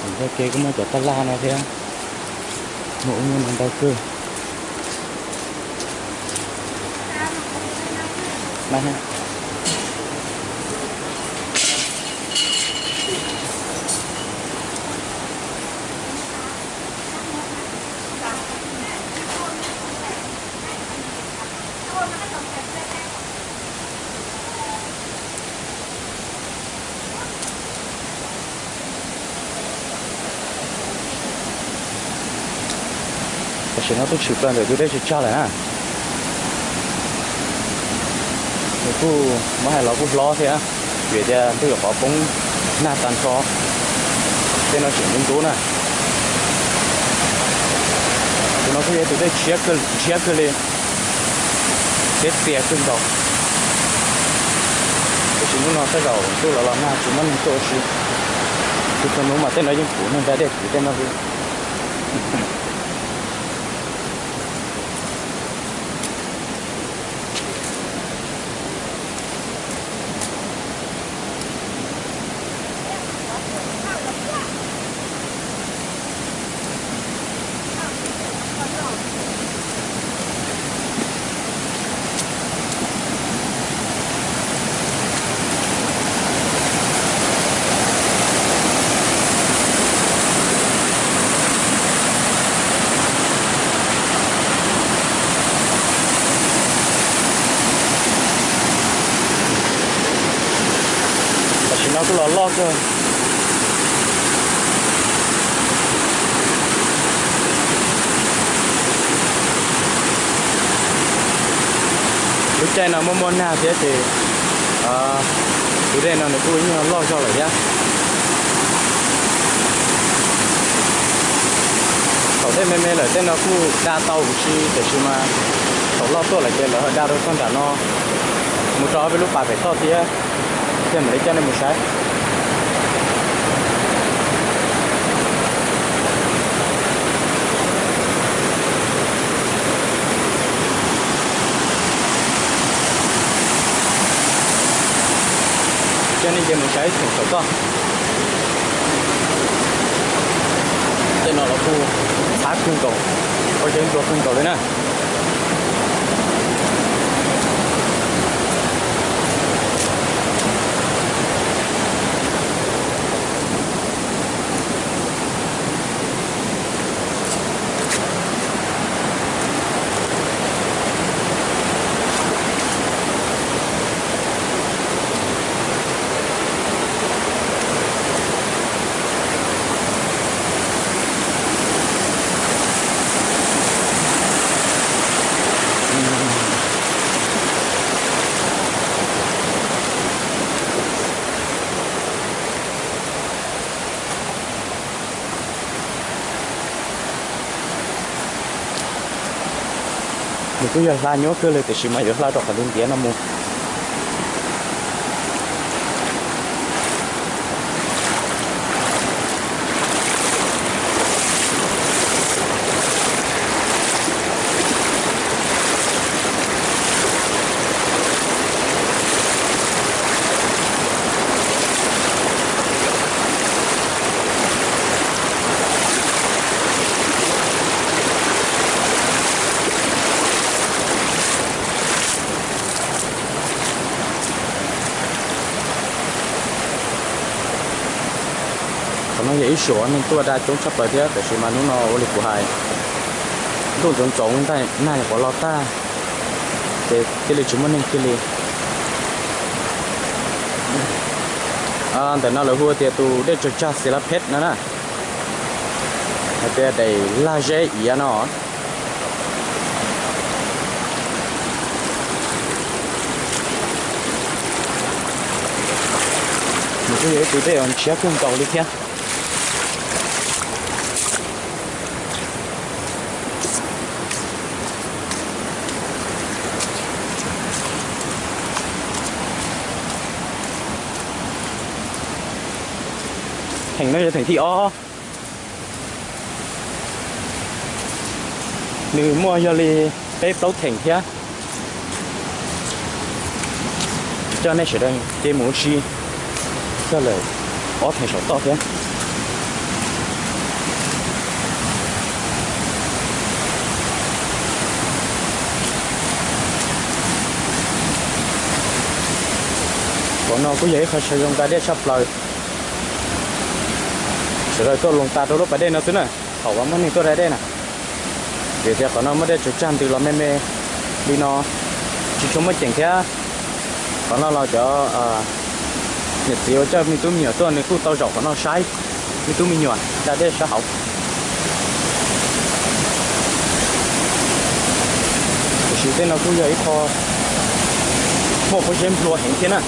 Ntawm kev kuj muaj cov taj laj no thiab, muaj ub muaj no ntau kawg. Tam sim no tuaj tshwm plaws ntawm tus dej tsag tsag lawm na. Nws kuj muab hais los kuj hlob thiab, vim tias ntuj yuav qhov poob nag tag nrho, tej no tseem ntub ntub na. Tus no kuj yog tus dej ntshiab kawg li, thiab txias kawg nkaus. Tab sis hnub no tej zaum ntuj los los nag tsis muaj neeg tuaj ua si. Tus txog hnub mas tej no yeej puv neeg da dej puv tej no li. Tam sim no kuj los loj kawg. Lub caij no muaj muaj nag thiab ces tus dej no nws kuj yeej loj zog lawm thiab. Thaum dej me me lawm tej no kuj da tau huv si, tiam sis mas thaum loj tuaj lawm ces lawv ho da rau txog nram no mus rau ob peb lub pas pem toj thiab. Thiaj mam li coj nej mus saib. Coj nej nce mus saib ib theem saum toj. Tej no los kuj txhav kawg nkaus, pob zeb ntsuab kawg nkaus li na. Nws kuj yog hla nyuaj kawg li tiam sis mas yuav hla rau qhov ntiav ntiav no mus. Qhov no yog ib suam neeg tuaj da coob tshaj plaws thiab, tiam sis mas hnub no ua li kuv hais, ntuj ntxoov ntxoov ntaj nag nyuam qhuav los tag, ces thiaj li tsis muaj neeg kiag li. Ntawm no lawv hu tias tus dej tsag tsag Xi Las Phet no na, hais tias daim lag zeb iav no. Nws kuj yog ib tug dej uas ntshiab kawg nkaus li thiab. Theem no yog theem thib ob. Nws muaj yog li peb plaub theem thiab. Coj nej sawv daws nce mus ua si txog lawm ob theem saum toj thiab. Qhov no kuj yog ib qho chaw zoo da dej tshaj plaws. Sawv daws tuaj loo tas rau lub pas dej no xwb na, thaum uas muaj neeg tuaj da dej na. Vim tias qhov no muaj dej tsaws tsag ntws los me me li no, tsis tshua muaj ceem thiab. Qhov no los cov niam txiv uas coj me tub me nyuam tuaj nws kuj tau zaum qhov no saib me tub me nyuam da dej sab hauv. Tiam sis tej no kuj yog ib qho muaj pob zeb nplua heev thiab na.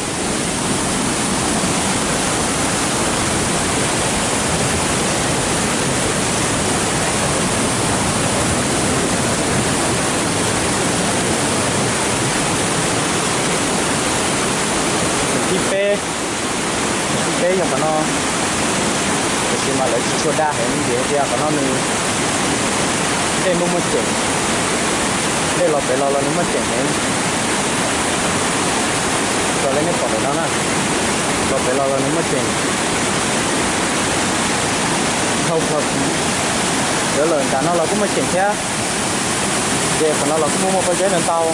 Thib peb, thib peb yog qhov no, tiam sis mas lawv tsis tshua da heev vim tias qhov no nws dej muaj muaj ceem, dej los pem los los nws muaj ceem heev. Raws li nej pom ntawm no na, los pem los los nws muaj ceem. Dhau plho, lawv lawm nram no los kuj muaj ceem thiab. Ces qhov no los kuj muaj muaj pob zeb ntau ntau.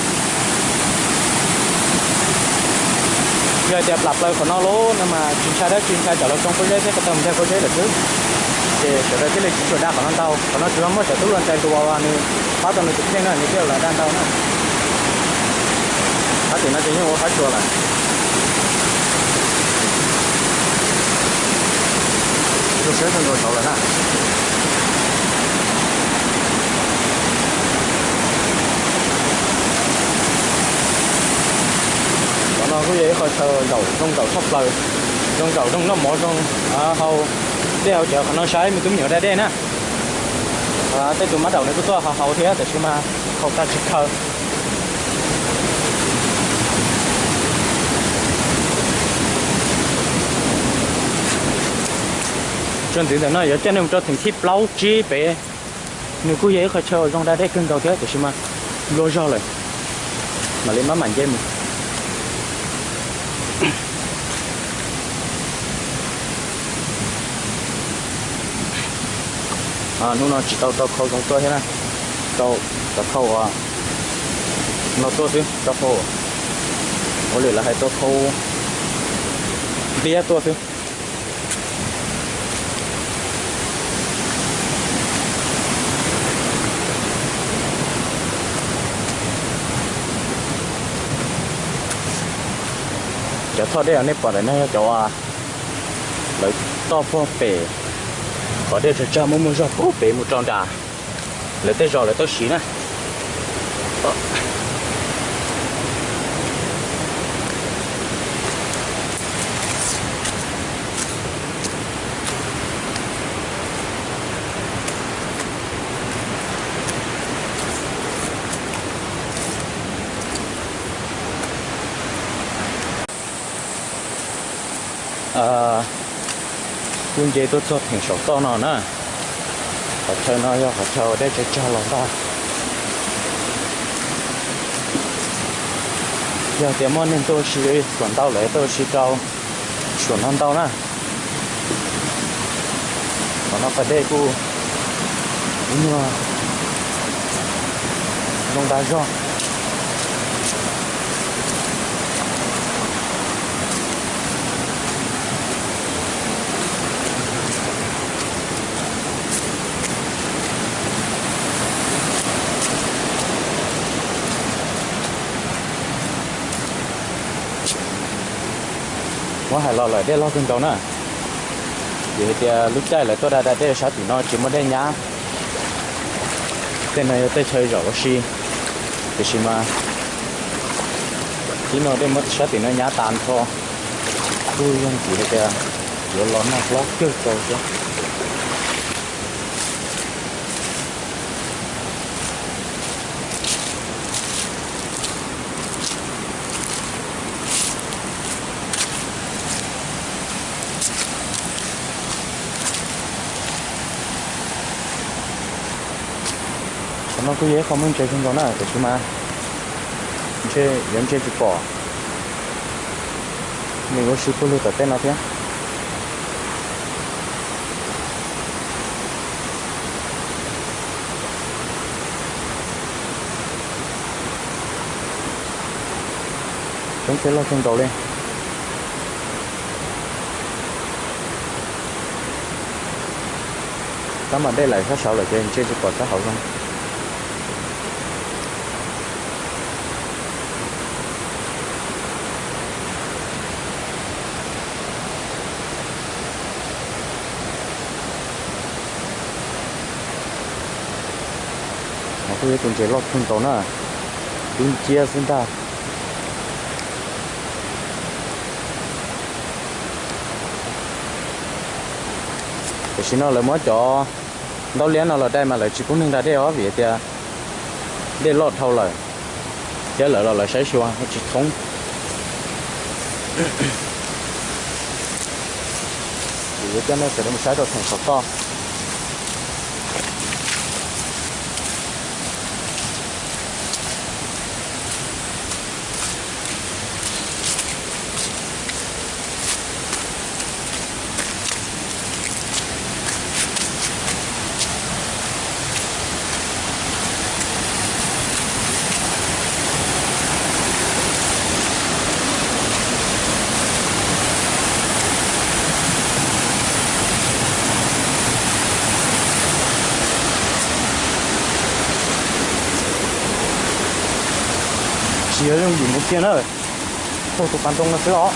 Yog tias plam plaws qhov no lawm no mas tsis ntshai dab tsi, ntshai tsam los tsoo pob zeb thiab ko taw mus ntag pob zeb lawm xwb. Ces sawv daws thiaj li tsis tshua da qhov no ntau. Qhov no tsuas yog muaj cov tub hluas ntxhais hluas uas nws pab tau nws tus kheej na nws thiaj li da ntau na. Qhov tim no ces yeej ua qhov tsua lawm. Lub siab zoo nkaus saud lawm na. Qhov no kuj yog ib qho chaw zaum zoo zaum tshaj plaws, zoo zaum zoo noj mov zoo hau dej hau cawv qhov no saib me tub me nyuam da dej na. Tej tus mab daum nws kuj tuaj hau hau thiab tiam sis mas haus tag tsis khaws. Tso ntxiv ntawm no yuav coj nej mus rau theem thib plaub tsib pem. Nws kuj yog ib qho chaw zoo da dej kawg nkaus thiab tiam sis mas nplua zog lawm, mam li maj mam nce mus. Hnub no tsis tau tau khau zoo tuaj thiab na, tau cov khau no tuaj xwb, tau khau ua li lawv hais tau khau ntiab tuaj xwb. Cov thoj dej uas nej pom ntawm no yog cov uas lawv toj puag pem qhov dej tsag tsag muaj muaj zog puag pem mus rau nram lawv tej zos lawv tuaj siv na. Kuj nce tuaj txog theem saum toj no na. Qhov chaw no yog qhov chaw dej tsag tsag los ntag. Yog tias muaj neeg tuaj ua si xuas ntau lawm tuaj ua si rau xuas no ntau na. Qhov no pas dej kuj ib nyuag zoo ntau zog. Muab hais los lawm dej loj kawg nkaus na. Vim hais tias lub caij lawv tuaj da da dej sab tim no tsis muaj dej nyab. Tej no yog tej chaw zaum ua si, tiam sis mas tib no dej muab sab tim no nyab tas nrho, kuj yog ntxiv hais tias yuav los nag hlob kawg nkaus thiab. Qhov no kuj yog ib qho muaj ntses kawg nkaus na, tiam sis mas ntshe yuav ntsia tsis pom neeg ua si puag lug tom tej no thiab. Coob thiab loj kawg nkaus li. Sab mas dej lawm, sab saud lawm ces ntshe tsis pom sab hauv zoo. Kuj yog tus ntses loj kawg nkaus na, dub nciab xwb ntag. Tam sim no lawv muab cov ntaub liab no los dai mas lawv tsis pub neeg da dej os vim tias dej loj dhau lawm, thiab lawv los lawv saib xyuas tsis thoob. Yuav coj nej sawv daws mus saib rau theem saum toj. Tsis yog yooj yim mus kiag na, taug tus pas ntoo no xwb os.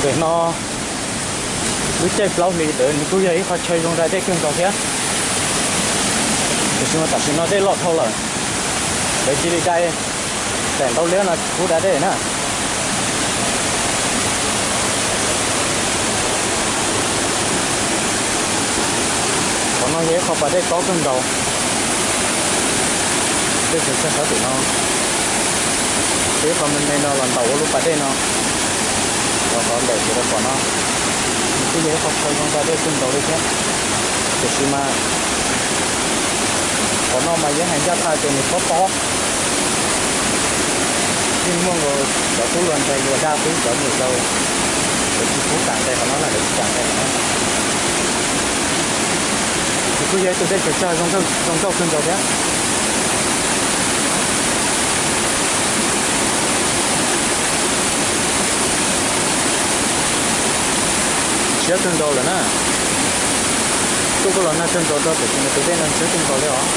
Pem no lub caij plaub hlis ntawd nws kuj yog ib qho chaw zoo da dej kawg nkaus thiab, tiam sis mas tam sim no dej loj dhau lawm, lawv cia li dai, daim ntaub liab no tsis pub da dej na. Qhov no yog ib qho pas dej tob kawg nkaus. Dej tseem tsawg sab tim no, ib qho me me no los ntaus ua lub pas dej no, los rov ntawm sawv daws pom no, nws kuj yog ib qho chaw zoo da dej kawg nkaus li thiab. Tiam sis mas qhov no mas yeej hais ncaj qha tias nws tob tob, yeej muaj nkaus cov tub hluas nraug hluas dag xwb, cov niam laus lawv tsis pub kam nqes qhov no na, lawv tsis kam nqes qhov no. Nws kuj yog ib tug dej tseem tsawg zoo nkauj kawg nkaus thiab. Siab kawg nkaus lawm na. Tuaj kuj los nag kawg nkaus rau tiam sis mas tus dej no siab kawg nkaus li os.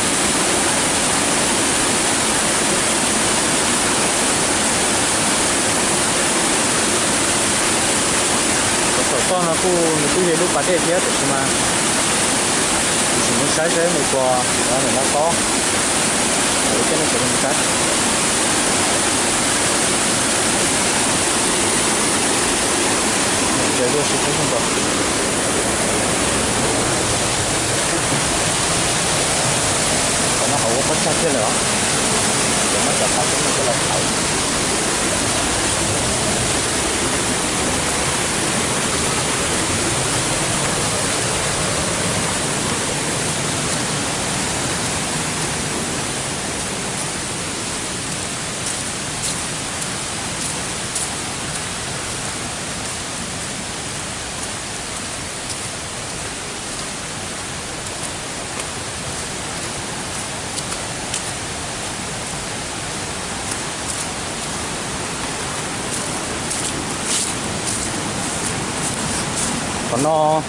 Saum toj no kuj nws kuj yog ib lub pas dej thiab tiam sis mas kuv tseem mus saib seb nws puas, nws no tob, kuv coj nej sawv daws mus saib. Ces lub siab kawg nkaus. Qhov no hauv ua pob tsag kiag lawm os. Ces muab cov qhov coob no coj los thauv. Qhov no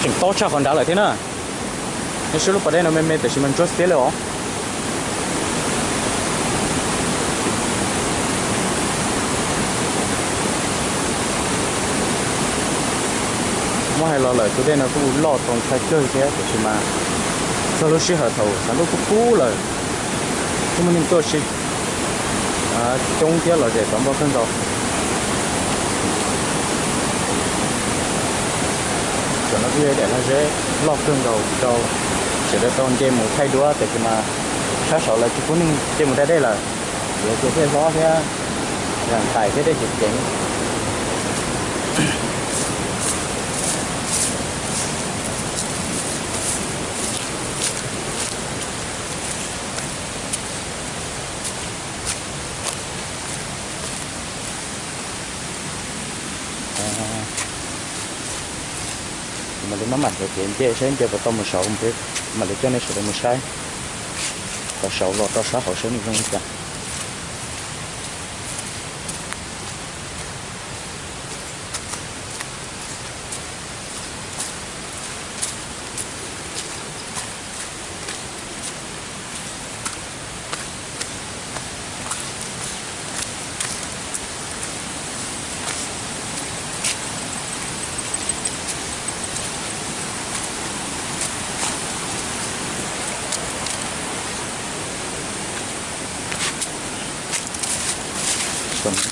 tseem tob tshaj qhov nrad lawm thiab na. Nej saib lub pas dej no me me tiam sis mas ntsuab xiab li os. Muab hais los lawm tus dej no kuj loj txaus ntshai kawg thiab tiam sis mas txog lub sij hawm thaum xav ntuj kub kub lawm kuj muaj neeg tuaj si coob thiab los zem tau npau kawg nkaus. Tam no kuj yog ib daim lag zeb loj kawg nkaus rau sawv daws tau nce mus thaij duab tiam sis mas sab saud lawv tsis pub neeg nce mus da dej lawm, yuav cia dej hlob thiab, zam tais thiab dej ceev ceev. Mam li maj mam hlawv kev nce saib nce puas tau mus saud, mam li coj nej sawv daws mus saib. Qhov saud los rau sab hauv saib nws zoo li cas.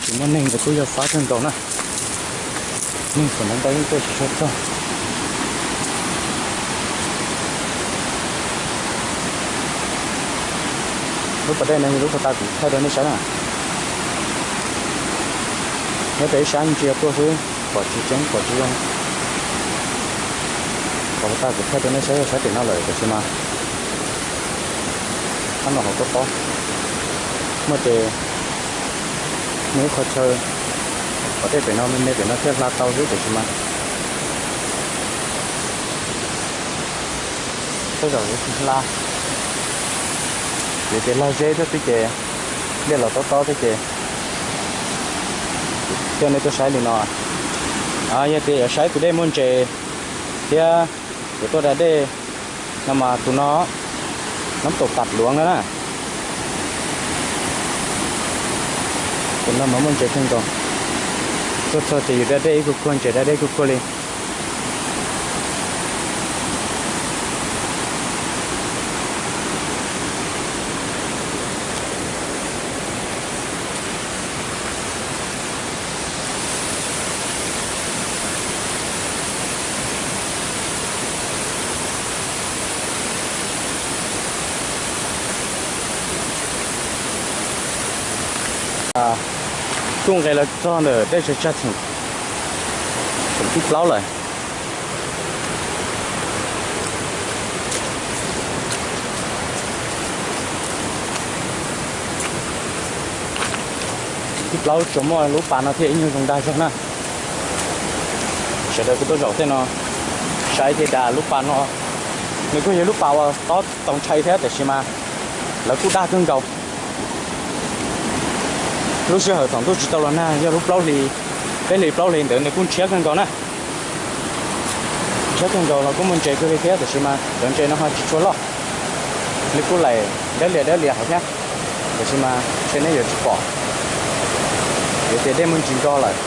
Tsis muaj neeg ntawd kuj yog fab kawg nkaus na. Neeg txom ntau yeej tuaj tsis tshua txog. Lub pas dej no yog lub pas tas kuv thaij rau nej saib na. Nyob rau ib sab ntsia tuaj xwb pom tsis tseeb pom tsis zoo. Qhov pas tas kuv thaij rau nej saib yog sab pem no lawm tiam sis mas sab no hauv tob tob. Muaj ces muaj ib qho chaw pom dej pem no me me pem no thiaj hla tau xwb tiam sis mas tej zaum yuav tsis hla. Yog tias lag zeb thiab xwb ces dej los tob tob thiab ces coj nej tuaj saib li no. Yog tias yuav saib tus dej muaj ntses thiab yuav tuaj da dej no mas tus no, nab taum tam luav no na. Tus no mas muaj ntses kawg nkaus. Tuaj txog ces yus da dej ib kuag kuag ntses da dej kuag kuag li. Kuj nqes los txog ntawm dej tsag tsag txheem thib plaub lawm. Thib plaub tsuas muaj lub pas no thiaj ib nyuag zoo dag zog na. Sawv daws kuj tuaj zaum tej no saib thiaj dag lub pas no. Nws kuj yog lub pas uas tob tau ntshai thiab tiam sis mas lawv kuj dag kawg nkaus. Lub sij hawm thaum ntuj tsis tau los nag yog lub plaub hlis, peb hlis plaub hlis ntawd nws kuj ntshiab kawg nkaus na. Ntshiab kawg nkaus los kuj muaj ntses kawg li thiab tiam sis mas cov ntses no ho tsis tshua loj. Nws kuj laim dawb lias dawb lias hauv thiab tiam sis mas ntshe nej yuav tsis pom. Yuav tias dej muaj ntsis nro lawm.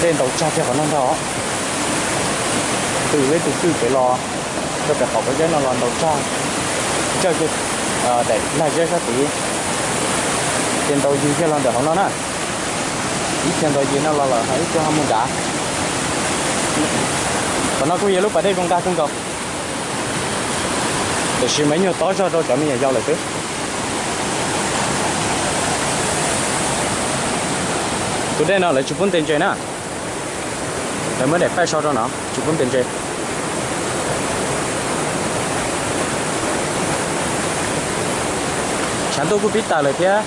Dej ntaus tsag kiag qhov no ntag os. Twm ib tug twm pem los rau pem qhov pob zeb no los ntaus tsag, ntsawj kiag daim lag zeb sab tid. Ces ntaus yig kiag los ntawm hauv no na. Ib txhia ntaus yig no los lawm ho ib txhia ho mus nrad. Qhov no kuj yog lub pas dej zoo dag kawg nkaus, tiam sis mas ib nyuag tob zog rau cov me nyuam yaus lawm xwb. Tus dej no lawv tsis pub ntes ntses na. Lawv muab daim paij so rau no tsis pub ntes ntses. Tshav ntuj kuj pib tawm lawm thiab.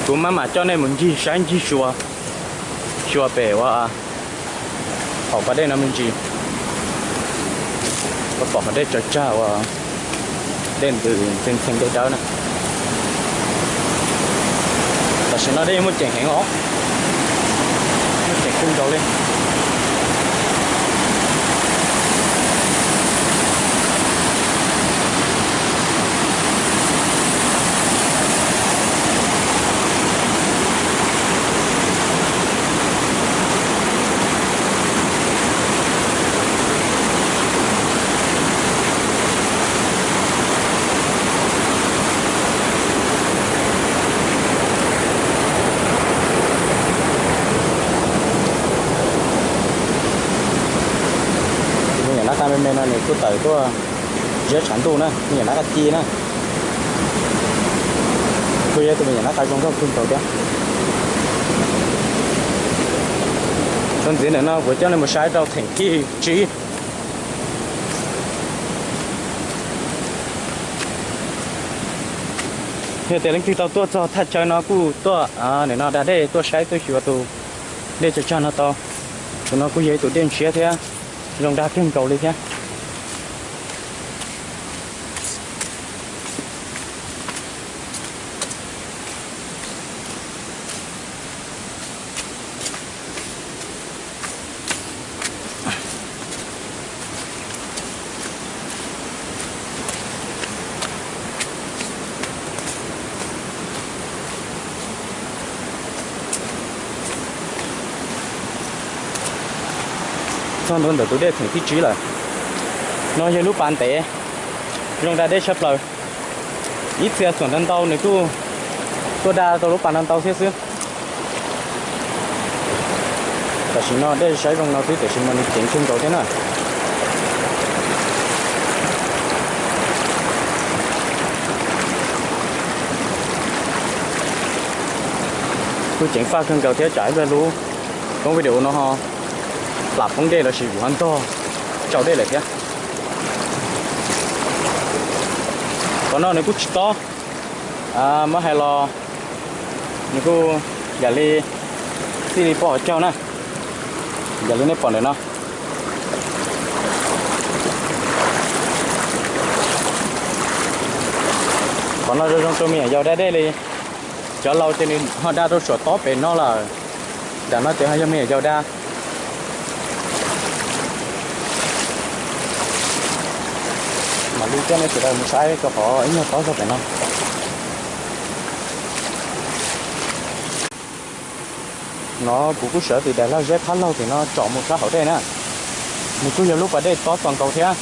Kuv maj mam coj nej mus ncig saib ncig xyuas, xyuas pem ua hauv pas dej no me ntsis. Koj pom qhov dej tsag tsag uas dej ntws ntxhee ntxhee dej dawb na. Tam sim no dej muaj ceem heev os, muaj ceem kawg nkaus li. Tus me nyuam nab qa me me no nws kuj tawm tuaj Ziab tshav ntuj na, me nyuam nab qa ci na. Kuj yog tus me nyuam nab qa zoo nkauj kawg nkaus thiab. Txuas ntxiv ntawm no kuv coj nej mus saib rau theem thib tsib. Yog tias leej twg tau tuaj txog thaj chaw no kuj tuaj nim no da dej tuaj saib tuaj xyuas tus dej tsag tsag no tau. Tus no kuj yog ib tus dej ntshiab thiab zoo dag kawg nkaus li thiab. Txog ntua ntawm tus dej theem thib tsib lawm. No yog lub pas ntev, zoo da dej tshaj plaws. Ib txhia xuam ntau ntau nws kuj tuaj da tau lub pas no ntau thiab xwb. Tam sim no dej saib zoo no xwb tiam sis mas nws ceev kawg nkaus thiab na. Kuj ceev faj kawg nkaus thiab tsam ib pliag lub koob video no ho plam poob dej los sis vim ho ntog tsau dej lawm thiab. Qhov no nws kuj tsis tob, muab hais los nws kuj yam li txij li poj hauv caug na, yam li nej pom ntawm no. Qhov no zoo zoo rau me nyuam yaus da dej li. Cov laus ces nws ho da rau saum tob pem no lawm. Nram no ces ho yog me nyuam yaus da. Mam li coj nej sawv daws mus saib rau qhov ib nyuag tob zog pem no. No kuv kuj sawv tim daim lag zeb phab laug tim no tsom mus sab hauv dej na. Nws kuj yog lub pas dej tob txaus nkaus thiab.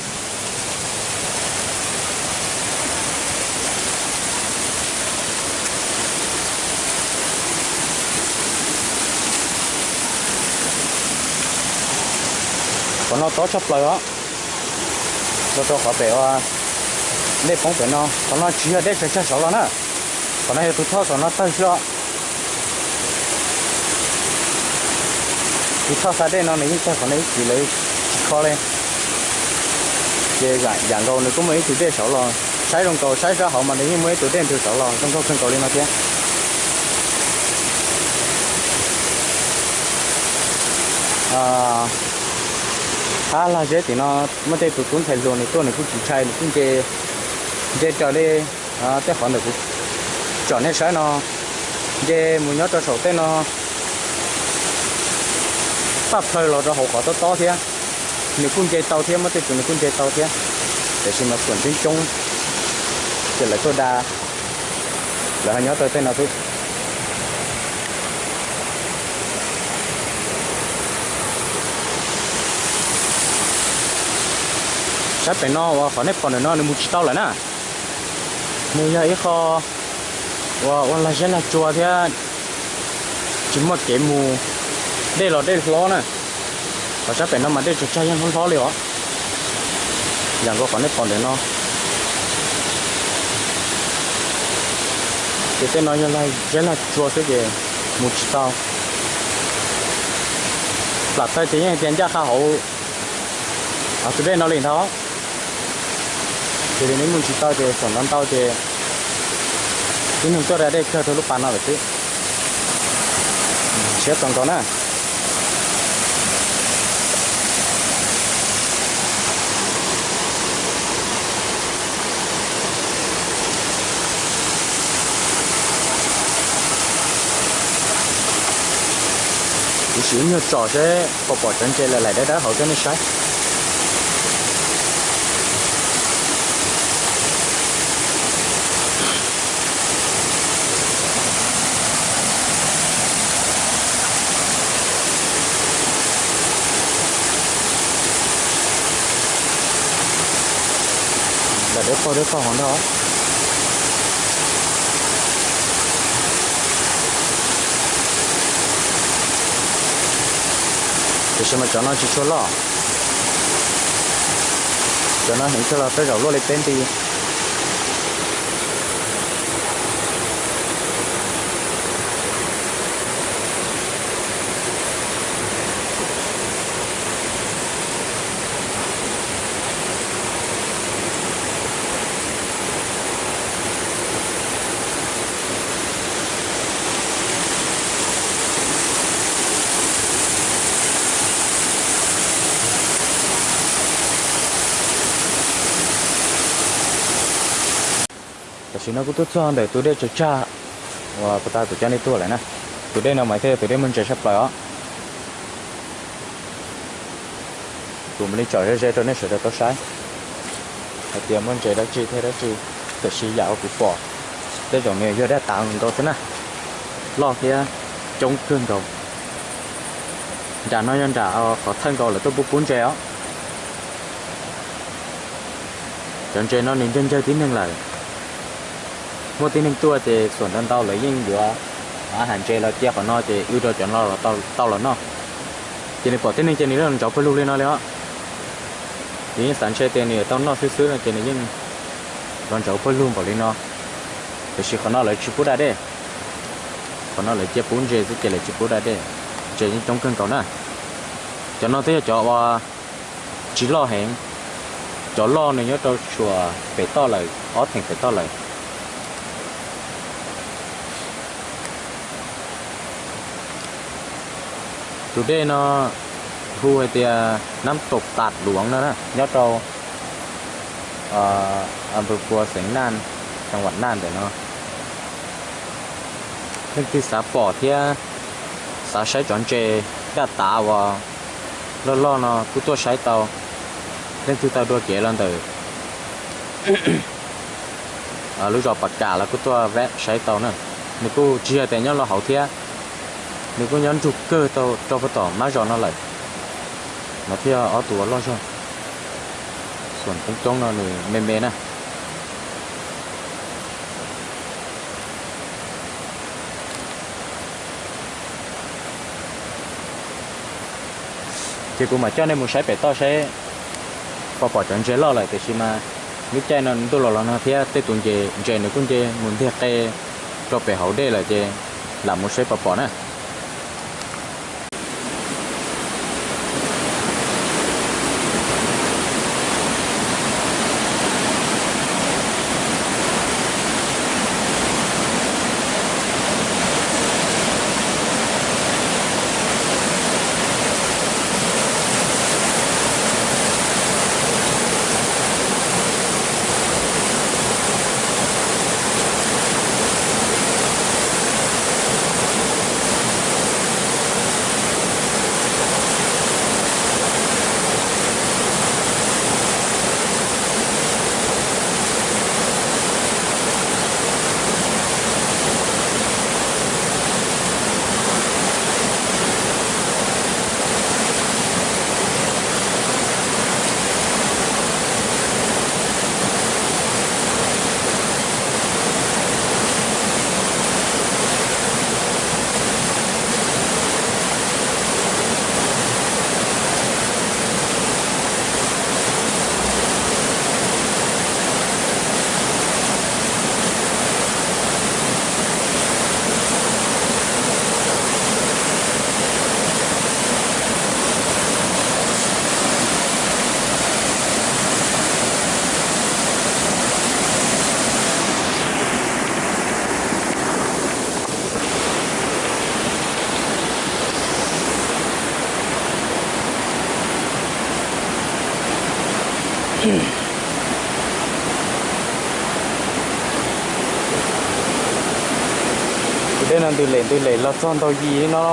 Qhov no tob tshaj plaws os, los rau qhov pem uas dej poob pem no. Qhov no tsis yog dej tsag tsag saud los na, qhov no yog tus thoj saum no tawg xwb os. Tus thoj xa dej no nws yeej tawg qhov no ib chim lawm tsis kho li. Ces yam nkaus nws kuj muaj ib tug dej saud los, saib zoo nkaus saib sab hauv mas nws yeej muaj ib tug dej ntws saud los zoo nkauj kawg nkaus li no thiab. Phab lag zeb tim no muaj tej tus tub ntxhais hluas nws tuaj nws kuj tsis ntshai, nws kuj nce, nce raws li tej qhov ntawm kuv tsom nej saib no, nce mus nyob rau saum tej no, paj plhaw los rau hauv qhov tob tob thiab. Nws kuj nce tau thiab, muaj tej tus nws kuj nce tau thiab, tiam sis mas xuam coob coob ces lawv tuaj da, lawv ho nyob rau tej no xwb. Sab pem no uas qhov nej pom ntawm no nws mus tsis tau lawm na. Nws yog ib qho uas ua lag zeb lag tsua thiab tsis muaj kev mus, dej los dej hlob na. Qhov sab pem no mas dej tsag tsag yeej hlob hlob li os. Yam nkaus qhov nej pom ntawm no, ces tej no yog lag zeb lag tsua xwb ces mus tsis tau. Plam tawg ces yeej hais tias ncaj qha hauv tus dej no li ntag. Ces li nws mus tsis tau ces xuam ntau ntau ces tib neeg tuaj da dej kawg rau lub pas no lawm xwb. Siab txaus nkaus na. Kuv sim ib nyuag tsom seb puas pom cov ntses lawm laim dawb dawb hauv coj nej saib. Laim dawb paug dawb paug hauv ntag. Tiam sis mas cov no tsis tshua loj. Cov no heev kawg los tej zaum luaj li peb nti. Tam sim no kuv tuaj txog ntawm tus dej tsawg tsag uas kuv tau tuaj coj nej tuaj lawm na. Tus dej no mas thiaj yog tus dej muaj ntses tshaj plaws os. Kuv mam li tsom ze ze rau nej sawv daws tau saib hais tias muaj ntses dab tsi thiab dab tsi. Tiam sis yam uas kuv pom, tej zaum nws yog dej tav nkaus xwb na, loj thiab coob kawg nkaus. Nram no yog nram qhov thawj nkaus lawv tuaj pub pub ntses os. Cov ntses no nws ncawg ncawg tib neeg lawm. Muaj tib neeg tuaj ces xuam ntau ntau lawv yeej yuav hav ntses los cia qhov no ces wb rau cov no los tau los noj. Ces nws pom tib neeg ces nws los ntsauv pawg lug li no li os. Nws yeej xav ntshe tias nws yuav tau noj xwb xwb no ces nws yeej los ntsauv pawg lug npaum li no. Tiam sis qhov no lawv tsis pub da dej, qhov no lawv cia pub ntses xwb ces lawv tsis pub da dej. Ntses yeej coob kawg nkaus na. Cov no twb yog cov uas tsis loj heev, cov loj nws nyob rau suas pem toj lawm, ob theem pem toj lawm. Tus dej no hu hais tias Nab Tom Tam Luav no na, nyob rau Npawg Pua xeev Naj, xeev Vam Naj ntawm no. Leej twg xav pom thiab xav saib cov ntses daj tav uas loj loj no kuj tuaj saib tau. Leej twg tau dua kev los ntawm lub zos Pas Kam los kuj tuaj veb saib tau na. Nws kuj tsis yog tias nyob loj hauv thiab, nws kuj nyob nrug kawg tau rau puag tom mab zos no lawm. No thiaj yog ob tug uas loj zog. Xuam coob coob no nws me me na. Ces kuv mam coj nej mus saib pem toj saib puas pom cov ntses loj lawm, tiam sis mas lub caij no ntuj los los nag thiab tej tus ntses nws kuj nce mus ntiag qe rau pem hauv dej lawm ces lam mus saib puas pom na. Tus dej no ntws lem ntws lem los txog ntaug yim no.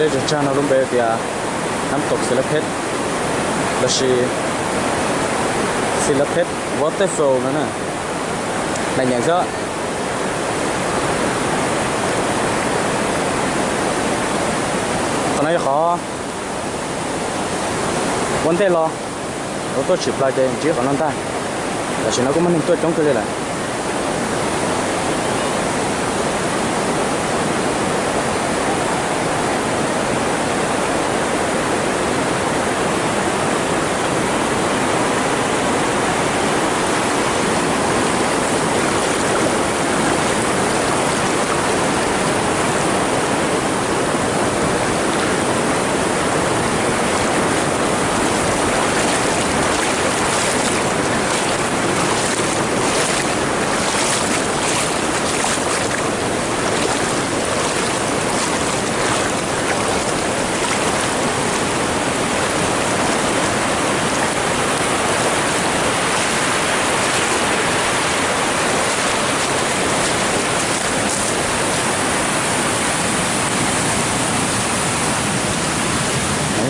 Dej tsag tsag no lub npe tias nab tom Xi Lab Phej lossis Xi Lab Phej Waterfall no na. Nais nyeem xwb. Qhov no yog qhov ua ntej los ua tuaj tshwm plaws ces ntsib qhov no ntag. Tam sim no kuj muaj neeg tuaj coob kawg li lawm.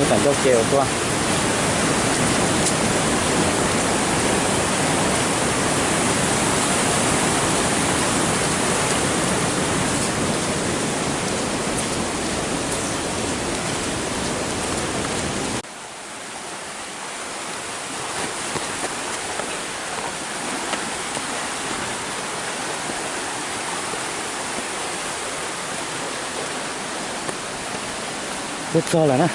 Tam ncauj ke ua tuaj. Tuaj txog lawm na.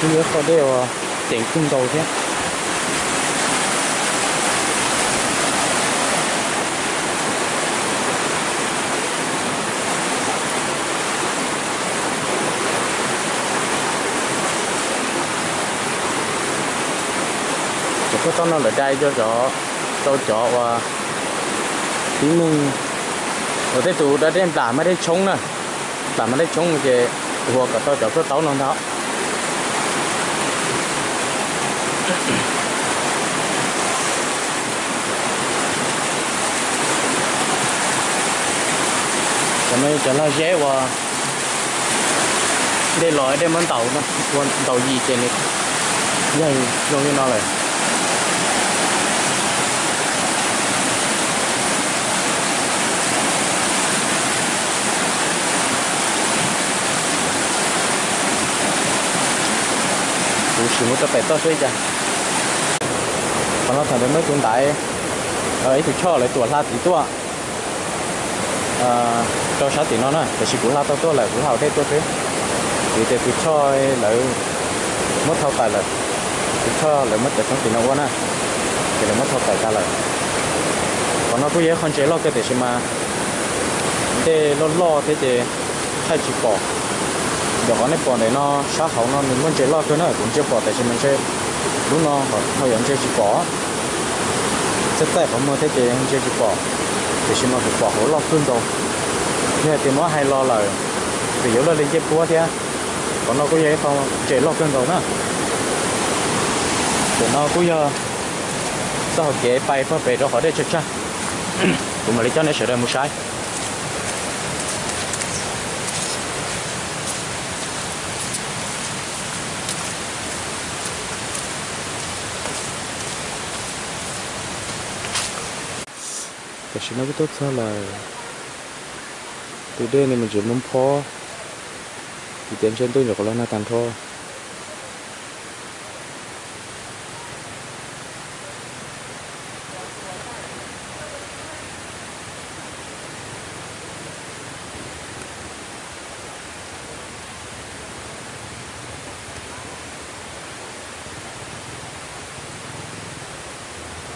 Kuj yog qhov dej uas ceev kawg nkaus thiab. Cov khuab taub no lawv dai rau cov, rau cov uas tib neeg uas tej tus da dej nplam mas dej tshoob na, nplam mas dej tshoob ces ua kom tau cov khuab taub no ntag. Cov no cov lag zeb uas dej los dej muab ntaus, ua ntaus yim ces nws yog zoo li no lawm. Kuv sim mus rau pem toj seb cas. Qhov no thaum ntawd muaj ib tug ntaiv, ib tug choj lawv tuam hla tim tuaj rau sab tim no na, tiam sis kuv hla tau tuaj lawm, kuv hla hauv dej tuaj xwb. Vim tias tus choj lawv muab thau tawm lawm, tus choj lawv muab cov xyoob tim no ua na, ces lawv muab thau tawm tas lawm. Qhov no kuj yog ib qho ntses loj kawg tiam sis mas dej loj loj thiab ces thaij tsis pom. Yog qhov nej pom ntawm no sab hauv no nws muaj ntses loj kawg na, kuv ntsia pom tiam sis mas ntse lub no ho yog ntsia tsis pom. Txaij txaij qhov muag thiab ces ntsia tsis pom, tiam sis mas kuv pom hauv loj kawg nkaus. Yog hais tias muab hais los lawm, vim yuav luaj li ncej puab thiab. Qhov no kuj yog ib qho ntses loj kawg nkaus na. Ntawm no kuj yog txoj hauv kev pais puag pem rau qhov dej tsag tsag. Kuv mam li coj nej sawv daws mus saib. Tam sim no kuj tuaj txog lawm. Tus dej no mas tseem muaj phob, vim tias ntshe ntuj nyuam qhuav los nag tag nrho.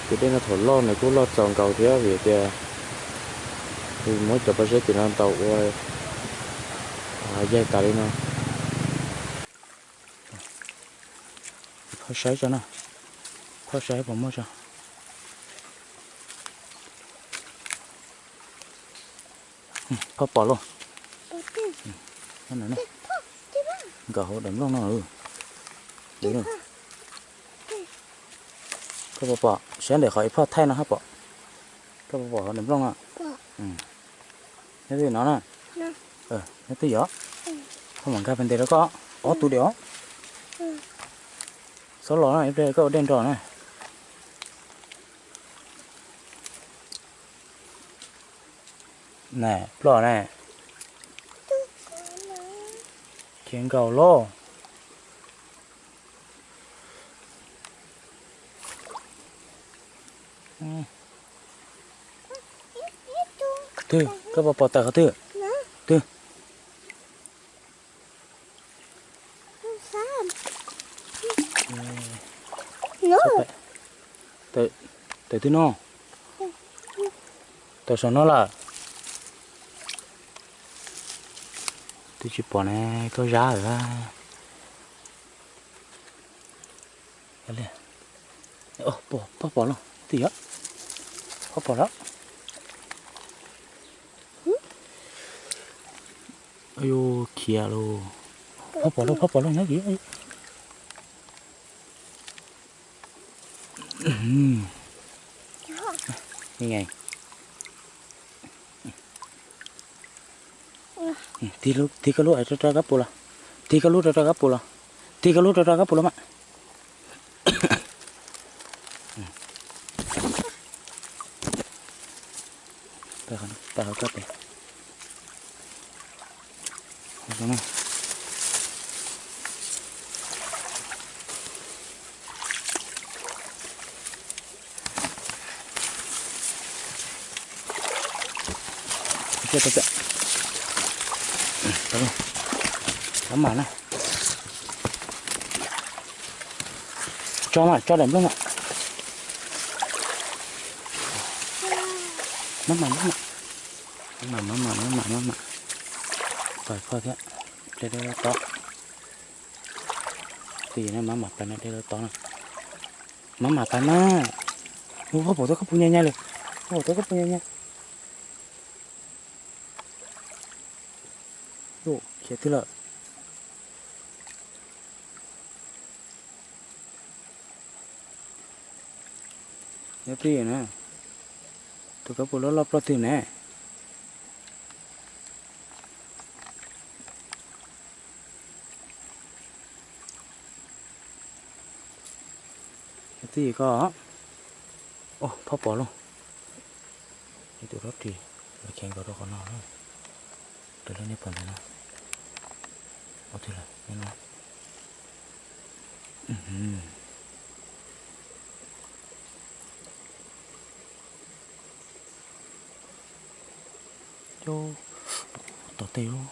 Tus dej no thaum loj nws kuj loj txaus nkaus thiab vim tias muab cov pob zeb tim no ntaus ua yaig tas li no. Phoj saib tso na, phoj saib puas muaj tso. Phoj pom lauj. Nkaum hauv daim nplooj no. Koj puas pom, saib ntawm qhov ib phoj thaij no hab pom. Koj puas pom hauv daim nplooj no? Nyob twj ywm no na. Nyob twj ywm os. Koj mam nkag pem ntes rau koj. Ob tug diam os. Xob los na, ib pliag koj ua dej nrog na. Na, ploj na. Khiav nkaus lauj. Twg, koj puas pom tawm qhov twg? Twg? Tawm twg no? Tawm saum no lawm. Twb tsis pom ne, koj zab lawm. Phoj pom lauj, twj ywm. Phoj pom lawm. Yus khiav lauj. Phoj pom lauj, phoj pom lauj, nyob kis. Tig koj lub rau rau kab pus los. Tig koj lub rau rau kab pus los. Tig koj lub rau rau kab pus los mas. Tawm hauv koj tes. Maj mam na. Tso mas, tso daim nplooj na. Maj mam, maj mam, maj mam, maj mam, maj mam. Pais phoj thiab, dej dej loj tod. Twj ywm na, maj mam pais na, dej loj tod na. Maj mam pais na. Ub, phoj pom tau kab pus nyais nyais lawm. Phoj pom tau kab pus nyais nyais. Khiav twg lawm? Nyob twj ywm na. Tus kab pus loj loj ploj twg ne? Nyob twj ywm koj. Phoj pom lauj. Ib tug dob ris, khiav nkaus rau qhov no. Raws li nej pom ntawm no. Ua twg lawm no? Tom tej lub.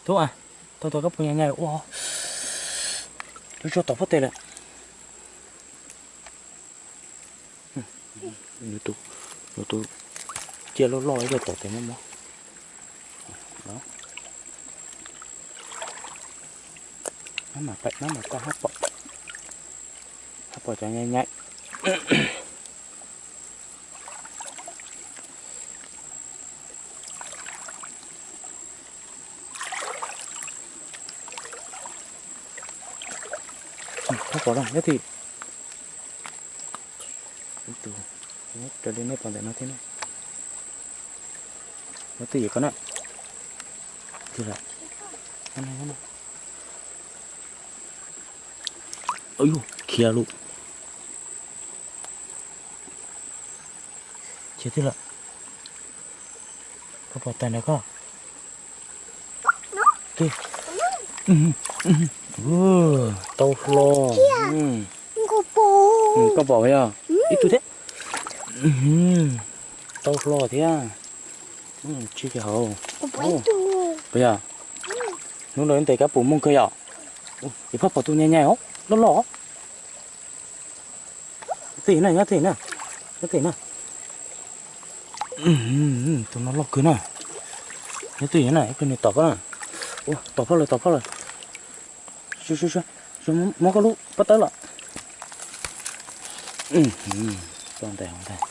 Tub a, tau tau kab pus nyais nyais ua. Lub tsuag tom pob tes lawm. Nws tus ciaj loj loj ib yam tom tes mob mob. Maj mam pais, maj mam pais, hab pom, hab pom cov nyais nyais. Phoj pom lawm, nyob twj ywm. Ib tug, raws li nej pom ntawm no thiab na. Nyob twj ywm koj na. Twg lawm? Khiav lawm. Khiav twg lawm? Koj pom tais ntawd koj? Twg? Tau hlo. Koj pom yog ib tug thiab. Tau hlo thiab. Tsis hauv. Puas yog? Hnub no ntes kab pus mooj kawg yom. Ib phaj pom tus nyais nyais os, loj loj. Twj ywm na, nyob twj ywm na, nyob twj ywm na. Tus no loj kawg na. Nyob twj ywm na, ib pliag nws tom koj na. Ua, tom phaj lawm, tom phaj lawm. Su, su, su, su, muab koj lub pob tawb los. Tso ntes hauv ntag.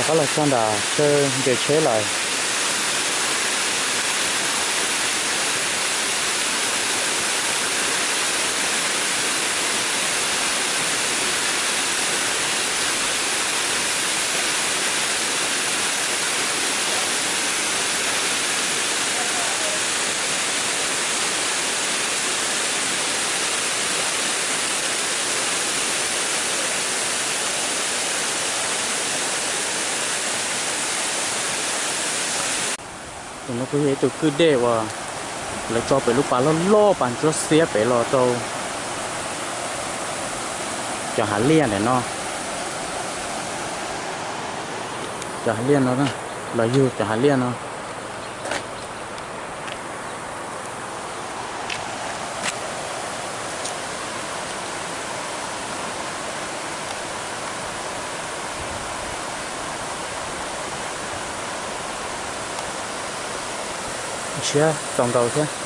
Pab los txog nram chaw nres tsheb lawm. Tus no kuj yog ib tug kwj dej uas lawv tso pem lub pas loj loj, pas ntsuab xiab pem los rau cov hav liaj ntawm no. Cov hav liaj no, los yug cov hav liaj no. Ntshiab txaus nkaus thiab.